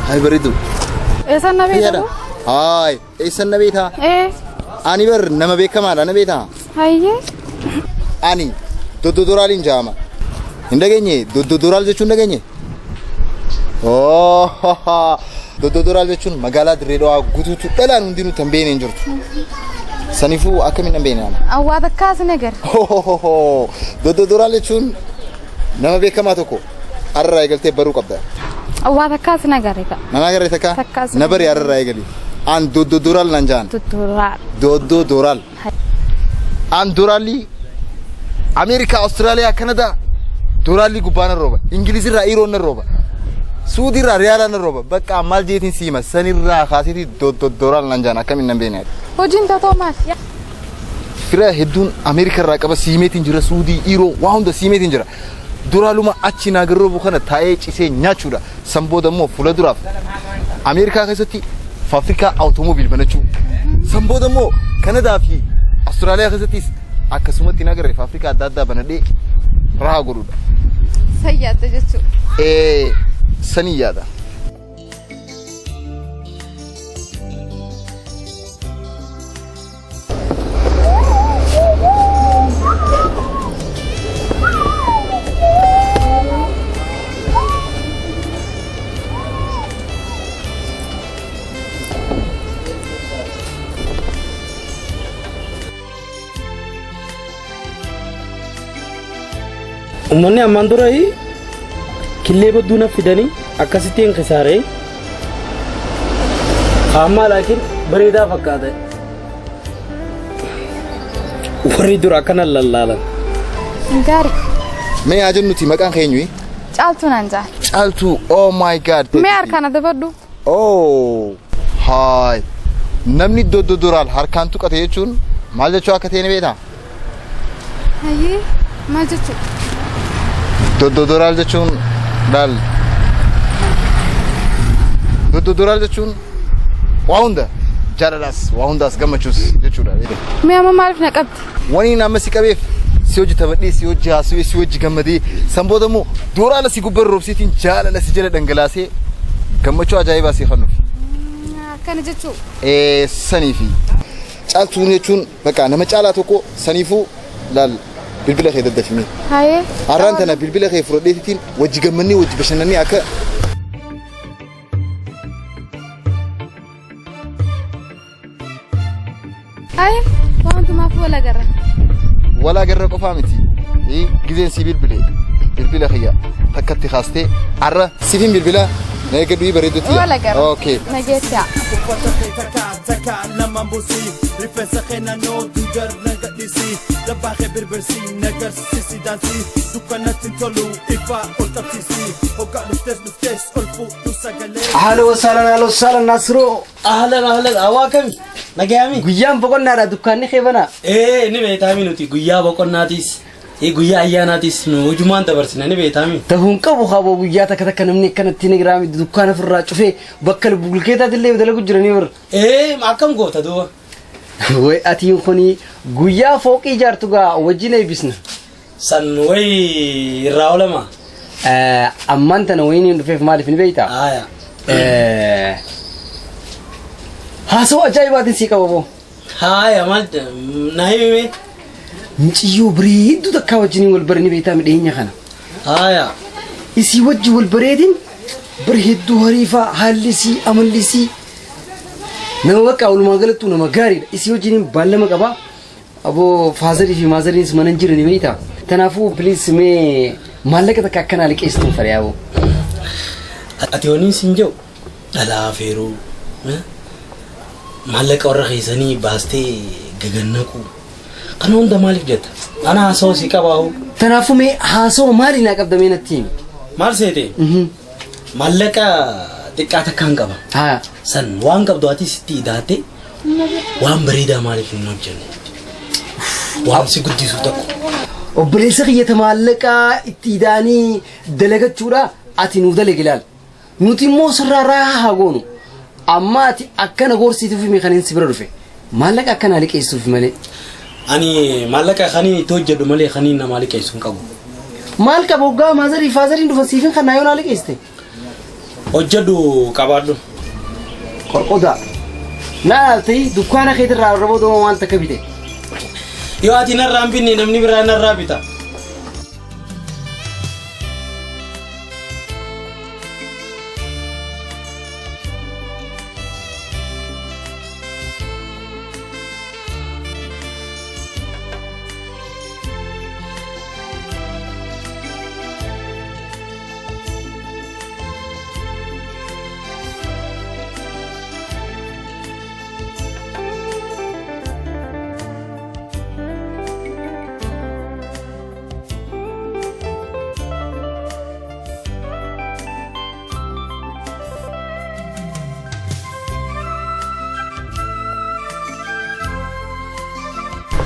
Hayi bareedu. Eessan na beekta? Hayi eessan na beektaa? Ee. Ani bar nama beekamaadha na beektaa? Hayyee. Ani doddodoraaliin jaama. Hin dhageenye doddodoraal jechuun dhageenye? Oh doddodoraal jechuun magaalaa Dirree Dhawaa guutuutu dhalaan hundinuu tan beekne hin jirtu. Saniifuu akkamiin hin beekne ana? Awwaa takkaas ni agarra. Doddodoraal jechuun nama beekamaa tokko har'arraa eegaltee baruu qabda. Awwaa takkaas ni agarre ta'a. Nama agarre takka? Takkaas. Na bari har'arraa eegali. An doddodoraal nan jaan. Doddodoraal. Doddodoraal. An doraalli Ameerikaa, Awustiraaliyaa, Kanadaa doraalli gubbaa nan rooba. Ingilizirraa Iiroon nan rooba. Suudiirraa Riyaalaa nan rooba. Bakka maal jeetiin siima sanirraa kaasitii doddodoraal nan jaan akkamiin nan beekne. Hojiin tatoo maal? Fira hedduun Ameerikarraa qaba siimeetiin jira Suudii, Iiroo waa hunda siimeetiin jira. Doraaluma achi naa garroobu kana taa'ee cisee nyaachuudha. San booda immoo fuula duraaf Ameerikaa keessatti faafrikaa awutoomoobiil banachuu. San booda immoo Kanadaa fi Awustiraaliyaa keessattis akkasumatti nagarre faafrikaa adda addaa banadhee rahaa godhuudha. San yaadda jechuudha. Ee sanii yaada. Uummanni ammaan dura killee badduu na fidanii akkasitti hin kisaaree ammaa laakiin bareedaa fakkaata. Warri dura akkana lallaalan. Gaarii. Mee haa jennuti maqaan keenyu? Caaltuu naan jaan. Caaltuu oh my god. Mee harkaan adabadhu. Oh haay namni doddodoraal harkaan tuqate jechuun maal jechuu akka ta'e ni beektaa? Hayyee maal jechuudha? Doddodoraal jechuun laal. Doddodoraal jechuun waa hunda jaalalaas waa hundaas gammachuus jechuudha. Mee amma maaliif na qabdi? Wani nama si qabeef si hojii taphadhee si hojii haasawee si hojii gammadee san booda immoo dooraala si gubbaa roobseetiin jaalala si jala dhangalaasee gammachuu ajaa'ibaa si kennuuf. Akkana jechuu. Ee saniifi caaltuun jechuun bakka nama caalaa tokko saniifuu laal bilbila kee daddafimee. Hayyee. Har'aan tana bilbila kee fudhadheetiin wajji gammannee wajji bashannannee akka Hayyee waan hundumaaf wal agarra. Wal agarra qofaa miti. Gizeen si bilbile bilbila kiyya takkatti kaastee har'a siifin bilbila na eeggadhu bareedutti. Wal agarra. Okay. Nageessaa. Taka lamaan buusii rifeensa kee naannoo duudarra gadhiisii labbaa kee birbirsii nagarsiisi daansii dukkanatti hin tolu ifa ol qabsiisii hoggaa dhuftees dhuftees ol fuudhu sagalee. Ahlan wasaalan ahlan wasaalan Nasroo. Ahlan ahlan hawaa kami nagayaami. Guyyaan boqonnaadha dukkaanni kee banaa. Ee ni beektaami nuti guyyaa boqonnaatis guyyaa ayyaanaatis nu hojumaan dabarsina ni beektaami. Tahuun qabu haboo guyyaa takka takka namni akkanatti ni giraami dukkaana ofirraa cufee bakka bulkeetaatti illee dalagu jiranii bara. Ee akkam goota duuba. Way atiin kuni guyyaa fooqii ijaartu gaa wajjin eebbisna. San way irraa oolama. Ammaan tana wayiin hin dhufeef maaliif ni beektaa? Haaya. Haasawaa ajaa'ibaatiin sii qaba boo. Haaya maal na himime. Muciyyoo bareedduu takkaa wajjiniin wal baranii beektaa midheenya kana. Haaya. Isii wajji wal bareedin bar hedduu hariifaa haalli isii amalli isii nama bakka walumaa galattuu nama gaariidha. Isii wajjiniin baallama qabaa. Aboo faazarii fi maazariinis mana hin jirani beektaa. Kanaafuu piliis mee maallaqa takka akkanaa liqeessituun fedha yaaboo. Ati waniin siin jedhu dhalaa feeruu maallaqa warra keessanii baastee gagannaqu. Kana hunda maaliif jetta? Ana haasawaa si qabaahu. Kanaafuu mee haasawaa maalii naa qabda mee natti himi? Maal seete? Maallaqa xiqqaa takkaan qaba. Haa. San waan qabdu ati sitti idaatte waan bareedaa maaliif hin hojjenne? Waan si guddisu tokko. Obboleessa kiyyata maallaqaa itti idaanii dalagachuudha ati nuuf dalagi ilaal. Nuti immoo sirraa raahaa haa goonu. Amma ati akkana gorsiituuf himi kan hin si bira dhufe. Maallaqa akkanaa liqeessuuf malee. Ani maallaqa kaniin itti hojjedhu malee kaniin namaa liqeessu hin qabu. Maal qaba hoggaa maazarii faazariin dhufan siifin kan naa yoo naa liqeessite? Hojjedhu qabaadhu. Qorqodaa. Naa ta'ii dukkaana keetirraa arraboo waan takka bite. Yoo ati narraa hin binne namni biraa narraa bita.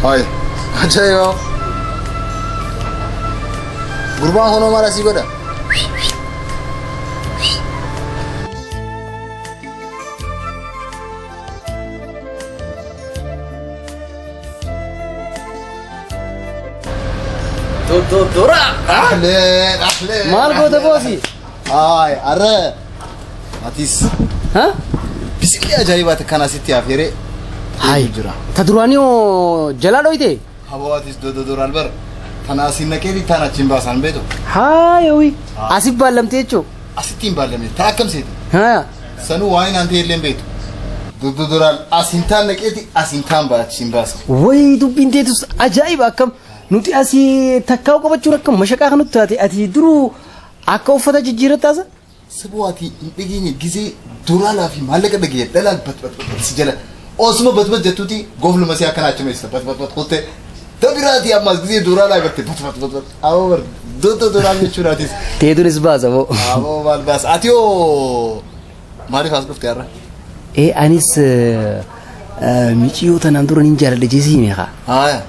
Hai, ajaa'iba! Gurbaan kunoo maal asii godha? Dora! Ahleen, ahleen! Maal goota boosi? Hai, arra! Atis Ha? bisikii ajaa'ibaati kan asitti afeeree Hai. jira. Ta duraanii hoo jalaa dhoyte? Haboo atis dododoraan bara. Tana asiin naqeeti tana achiin baasan beetu. Haayowi. Asif baallamte jechuu? Asitti hin baallamne taa akkam seeti? Haa. Sanuu waan hin ta'e illee hin beektu. Dododoraan asiin taan naqeeti asiin taan achiin baasa. Wayi dubbiin teetus ajaa'iba akkam nuti asii takkaa'u qabachuun akkam mashaqaa kan nutti taate ati duruu akka uffata jijjiirrattaasa? Saboo ati hin dhageenye gizee duraalaa fi maallaqa dhageenye dhalaan bat bat bat si jala. Osuma bat bat jettuuti gofluma si akkana achi meessa bat bat bat kutte. Tabiraati ammas gizee duraalaa garte bat bat bat bat. Aboo bar dododoraan jechuudhaatis. Teetuunis baasa boo. Aboo maal baasa ati hoo maaliif as dhufte har'a? Ee anis miciyoo tanaan dura nin jaaladha jeesii hime haa. Haaya.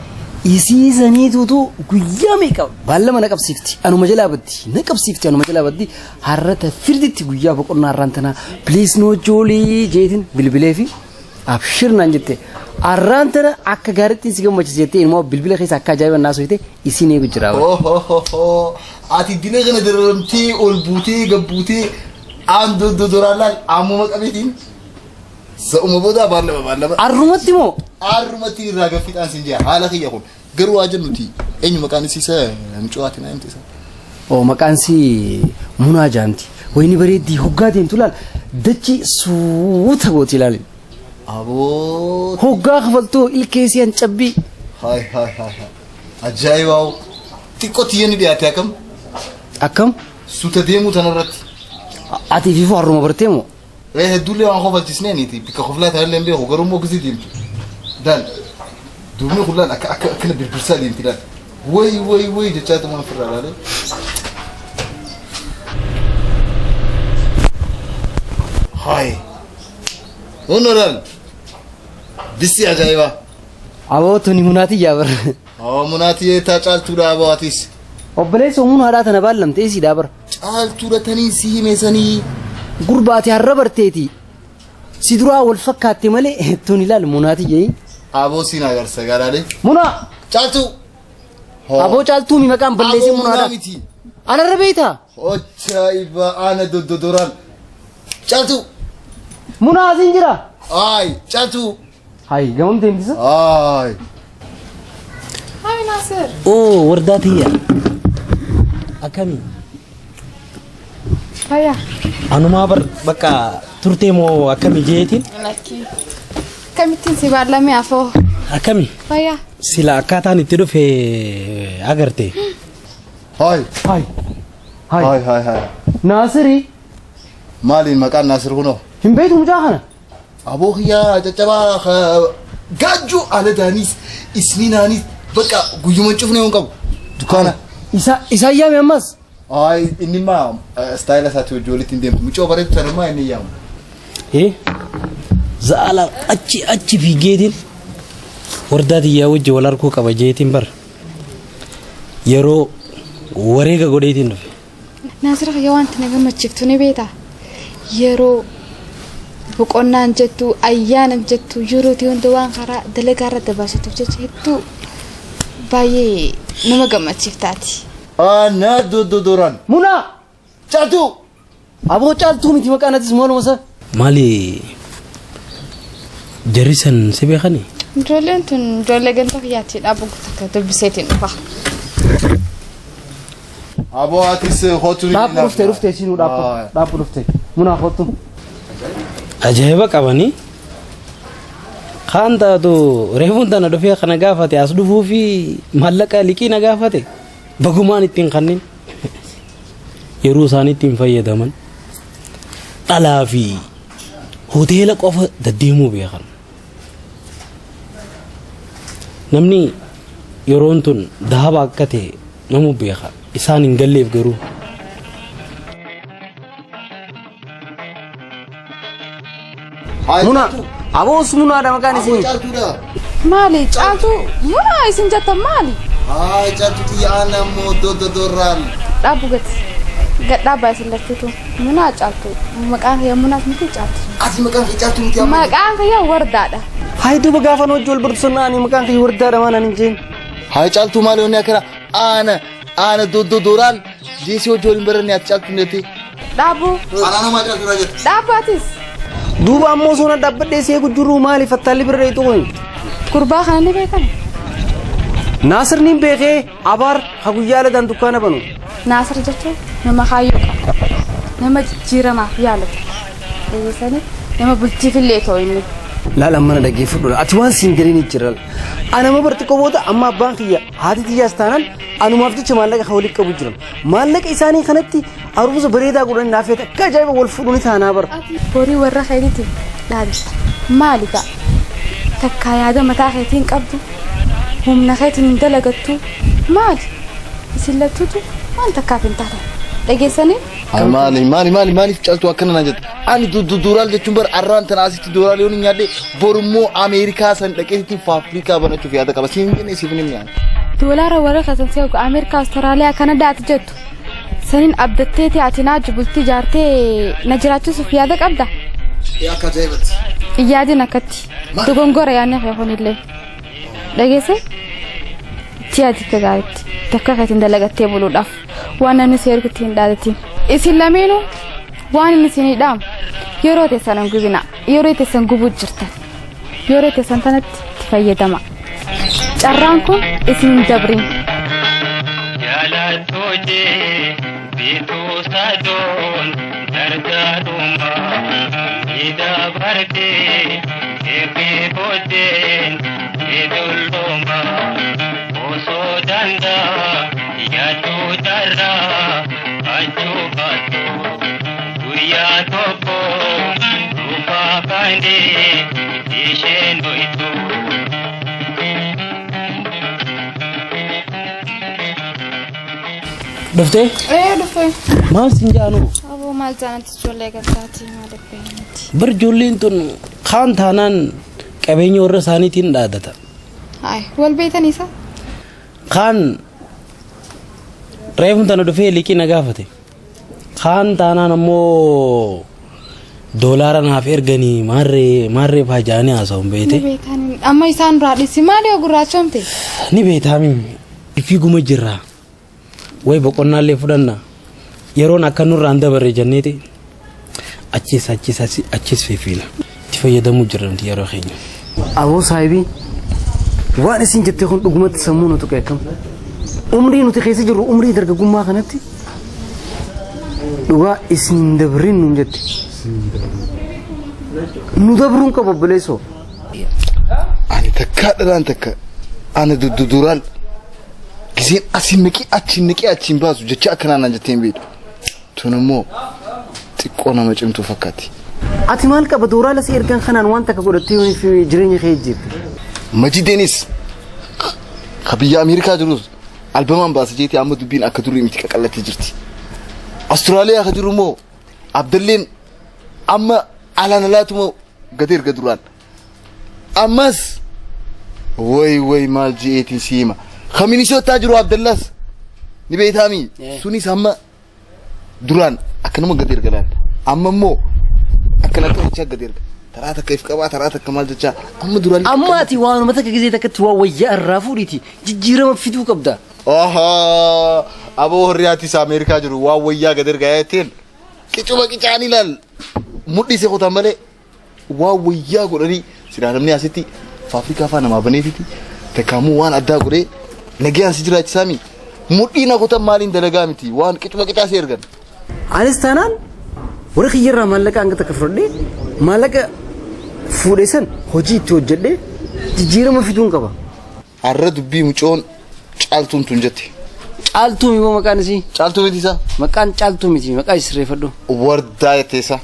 Isii saniituutu guyyaa meeqa baallama na qabsiifti anuma jalaa baddi na qabsiifti anuma jalaa baddi har'ata firditti guyyaa boqonnaa har'aan tanaa please no joolii jeetiin bilbilee fi abshir naan jette har'aan tana akka gaariitti si gammachiise jettee ilmoo bilbila keessa akka ajaa'iba naa soyite isiin eegu jira. Ohohoho ati dina kana dararamtee ol buutee gad buutee aan dododoraan laal ammuma qabeetiin sa'uma booda baallama baallama. Arrumatti moo Arrumatti irraa gaffidhaan siin jira haala kiyya kun garuu waa jennuti eenyu maqaan isiisa mucaatii naa himte isa. Oo maqaan si Munaa jaamti wayni bareeddii hoggaa deemtu laal dachi suuta gooti ilaali. Aboo. Hoggaa kafaltoo ilkeesii hancabbii. Hai hai hai hai. Ajaa'ibaa xiqqoo xiyya ni dhiyaate akkam Akkam suuta deemuu tanarratti. ati fiifuu harruma bartee moo? Ee hedduullee waan kofalchisnee niiti bikka koflaa tanallee hin beeku garuu immoo gisii deemtu. Daal duubni kun laal akka akka akkana birbirsaa deemti laal. Wayi wayi wayi jechaa tumaan ofirraa laalee. Hai. Hunno laal. Bisi ajaa'ibaa. Aboo tuni munaati jaabar. Awwa munaatii taa caaltuudha aboo atis. Obboleessa munaadhaa tana baallamtee isiidhaa bara. Caaltuudha tanii si hime sanii. Gurbaati har'a barteeti. Si duraa wal fakkaatte malee tuni laal munaati jee. Aboo siin agarsa garaalee. Munaa Caaltuu. aboo caaltuu mi maqaan balleessee Aboo munaa munaadhaa. miti. Anarra beektaa? Ajaa'iba ana dododoraan. Caaltuu. Munaa asiin jira. Ay caaltuu. Hayi gamam deemtisa? Ay. Hayi Naasir. Oo wardaa tiyya. Akkami? Fayyaa. Anumaa bar bakka turtee moo akkami jeetiin? Lakkii. Akkamittiin si baallamee afoo? Akkami? Fayyaa. Sila akkaataan itti dhufe agarte. Hai. Hayi. Hayi. Hai hai hai. Naasiri Maaliin maqaan Naasir kunoo? hin beektu mucaa kana? Aboo kiyyaa caccabaa gaajjuu aladaanis isniinaanis bakka guyyuma cufnee hin qabu. Dukkaana. Isa isaan yaame ammas? Ay inni maa istaayila isaatti hojii walitti hin deemtu. Mucoo bareedu sanummaa inni yaamu. Eh? Za'ala achi achi fiigeetiin wardaa tiyyaa wajji wal arguu qaba jeetiin bar. Yeroo wareega godheetiin dhufe. Naasir kiyya wanti na gammachiiftu ni beektaa? Yeroo boqonnaan jettu ayyaanan jettu yeroo hunda waan karaa dalagaa irra dabarsituuf jecha hedduu baay'ee nama gammachiiftaati. Ana dododoraan. Munaa! Caaltuu. Aboo caaltuu miti maqaan atis maaluma isa? Maali jarri san si beekani? Ijoolleen tun ijoollee ganda kiyyaatti dhaabu takka dubbiseetiin dhufa. Aboo atis hootu ni Dhaabbu dhuftee dhuftee siinuu dhaabbu. Dhaabbu dhuftee. Munaa hootu. Ajaa'iba qabanii. Kaan taatu reefuun tana dhufee kana gaafate as dhufuu fi maallaqa liqii na gaafate bagumaan ittiin kannin yeroo isaan ittiin fayyadaman dhalaa fi hoteela qofa deddeemuu beekan. Namni yeroon tun dahaba akka ta'e namu beeka isaan hin galleef garuu. Muna aboo munaadha maqaan isinii. Caaltuudha. Maali caaltuu munaa isin jettan maali? Haa caaltuu xiyya aanaa immoo doddodorraan. Dhaabbu gati. Gad dhaabbaa isin lachuutu. Munaa caaltuu maqaan kiyya munaas miti caaltu. Ati maqaan kee caaltuu miti amma. Maqaan kiyya wardaadha. Hayi duuba gaafa nu wajji wal bartu sana ani maqaan kiyya wardaadha waan ani hin jeen. Haa caaltuu maali wanni akkana aana aana doddodoraan jeesii hojii waliin baranne ati caaltuu netti. Dhaabbu Anaa namaa caaltuu naa jette. dhaabbu atis. Duuba ammoo osoo na dhaabbadhee si eegu jirru maali fattaalli bira dheetu kun? Gurbaa kana ni beekan. Naasir niin beekee abaar ha guyyaa aladaan dukkaana banu. Naasir jechuun nama kaayyoo qabu. Nama jijjiiramaaf yaalatu. Dhageessanii nama bultiifillee ta'u inni. Laala mana dhaggeeffadhu. Ati waan siin galiin jira. Anama barti qoboota amma abbaan kiyya haati xiyyaas taanaan anumaaf jecha maallaqa kan walitti qabu jiran. Maallaqa isaanii kanatti aruusa bareedaa godhanii naaf feete akka ajaa'iba wal fuudhuun taanaa bara. Horii warra keetiitiif dhaabista. Maali ta'a? Takkaa yaada mataa keetiin qabdu humna keetiin hin dalagattu maali? Isin lattuutu waan takkaaf hin taatan. Dhageessanii? Maali maali maali maaliif caaltuu akkana naa jette? Ani duraal jechuun bara arraan tana asitti duraal yoon hin nyaadhe borummoo Ameerikaa san dhaqeetiin faafrikaa banachuuf yaada qaba. Siin jenne siif ni mi'aan. Doolaara warra keessan seeku Ameerikaa, Awustiraaliyaa, Kanadaati jettu. Saniin abdatteeti ati naa bultii ijaartee na jiraachisuuf yaada qabda. Akka ajaa'ibatti. Yaadin akkatti. Dogongora yaadni kee kunillee. Dhageesse? Itti yaadi akka gaariitti. Takka keetiin dalagattee buluudhaaf waan namni si ergutti hin dhaadatin. Isin lameenuu waan inni isinii dhaamu yeroo teessan hin gubina. Yeroo teessan gubuu jirtan. Yeroo teessan tanatti itti fayyadama. Carraan kun isin hin dabrin. Jaalattootee bituu sadoon dargaadhuma miidhabartee eegee booddeen eedulluma osoo danda'a yaaduu darraa achuu baatu guyyaa tokko dhufaa kaanee isheen ho'itu. Dhuftee? Ee dhuftee. Maal siin jaanuu? Aboo maal jaanatti ijoollee gargaarti maal dhufeenti? Bar ijoolleen tun kaan taanaan qabeenya warra isaaniitiin dhaadata. Hayi wal beektan isa? Kaan reefuun tana dhufee liqii na gaafate. Kaan taanaan ammoo doolaara naaf erganii maarree maarree faa jaanii haasa'uun beekte. Ni beektan amma isaan duraa dhiisi maali yoo gurraachomte? Ni beektaami. Fiiguma jirra. Way boqonnaallee fudhanna. Yeroon akka nurraan dabarre jenneeti achis achis achis fiifiina. Itti fayyadamuu jirra nuti yeroo keenya. Aboo saahibii waan isin jettee kun dhugumatti sammuu nu tuqe akkam. Umrii nuti keessa jirru umrii dargaggummaa kanatti dhugaa isin hin dabrin nuun jette. Nu dabruun qaba obboleessoo. Ani takkaa dhalaan takka ana duraal giseen asin naqee achiin naqee achiin baasu jecha akkanaa naan jettee hin beektu. Tun immoo xiqqoo nama cimtuu fakkaatti. Ati maal qaba dooraala si ergan kanaan waan takka godhattee fi jireenya kee jijjiirte. Majideenis ka biyya Ameerikaa jirus albamaan baasa jeetii amma dubbiin akka durii miti qaqallattee jirti. Awustiraaliyaa ka jiru immoo Abdalleen amma alaan alaatuma gadi erga duraan. Ammas way way maal jeetiin si hima. Ka Minisootaa jiru Abdallas ni beektaami. Sunis amma duraan akkanuma gadi erga laal. Amma immoo akkana tolchaa gadi erga. Taraa takka if qabaa taraa takka maal jechaa amma duraan. Amma ati waanuma takka gisee takkatti waa wayyaa irraa fuudhiiti jijjiirama fiduu qabda. Oho aboo horriyaatis Ameerikaa jiru waan wayyaa gadi erga jetteen Qicuma qicaan ilaal mudhii si kutan malee waa wayyaa godhanii silaa namni asitti faafrikaa faa namaa baneetiti takkaamuu waan addaa godhee nagayaan si jiraachisaami. Mudhii na kutan maaliin dalagaa miti waan qicuma qicaa si ergan. Anis taanaan warra kiyyarraa maallaqa hanga takka fudhadhee maallaqa fuudhee san hojii itti hojjedhee jijjiirama fiduun qaba. Har'a dubbii mucoon caaltuun tun jette. Caaltuu miti maqaan isii? Caaltuu miti isaa? Maqaan caaltuu miti maqaa isii sirreeffadhu. Wardaa jettee isaa.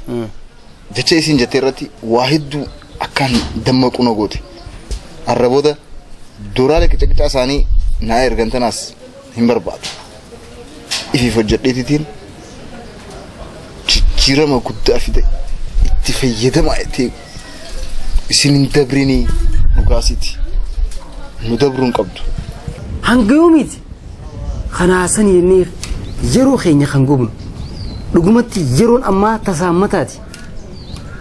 Jecha isiin jettee irratti waa hedduu akkaan dammaqu na goote. Har'a booda dooraalee qica qicaa isaanii naa ergan tanaas hin barbaadu. Ifiif hojjedheetitiin jijjiirama guddaa fide itti fayyadamaa jettee isin hin dabrinii dhugaasiiti. Nu dabruu hin qabdu. Hanga yoomiiti? Kanaa san jennee yeroo keenya kan gubnu dhugumatti yeroon ammaa tasaammataati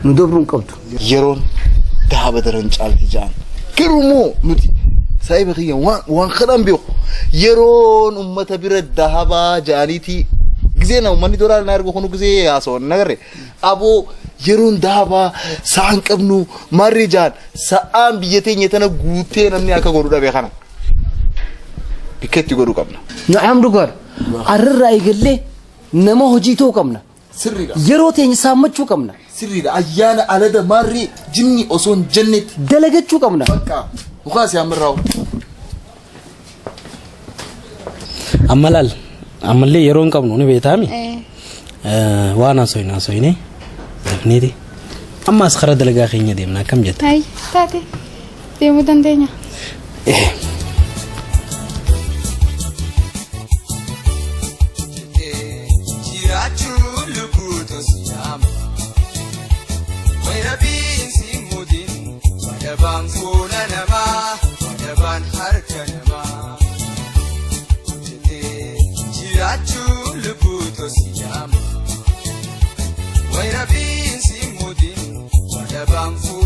nu dabruu hin qabdu. Yeroon daaba daran caalti ja'an. Garuu immoo nuti saahiba kiyya waan kanaan beeku yeroon ummata bira dahabaa ja'aniiti gizee na uummanni doolaara na ergu kunu gizee haasawan nagarre aboo yeroon dahabaa sa'aan qabnu marri ja'an sa'aan biyya teenya tana guutee namni akka godhu dhabe kana. Bikka itti godhuu qabna. Na'am dhugaadha. Arrirraa eegallee nama hojii ta'uu qabna. Sirriidha. Yeroo teenya saammachuu qabna. Sirriidha. Ayyaana alada marri jinni osoo hin jennetti. Dalagachuu qabna. Bakka mukaas yaamirraa. Amma laal ammallee yeroo hin qabnu ni beektaami. Waan haasofne haasofne dafneeti. Amma as karaa dalagaa keenya deemna akkam jetta? Hayi taate deemuu dandeenya. Jiraachuu lubbuutu si yaama. Wayirabiin si muudin madabaan fuula namaa madabaan harka namaa. Hojjetee jiraachuu lubbuutu si yaama. Wayirabiin si muudin madabaan fuula.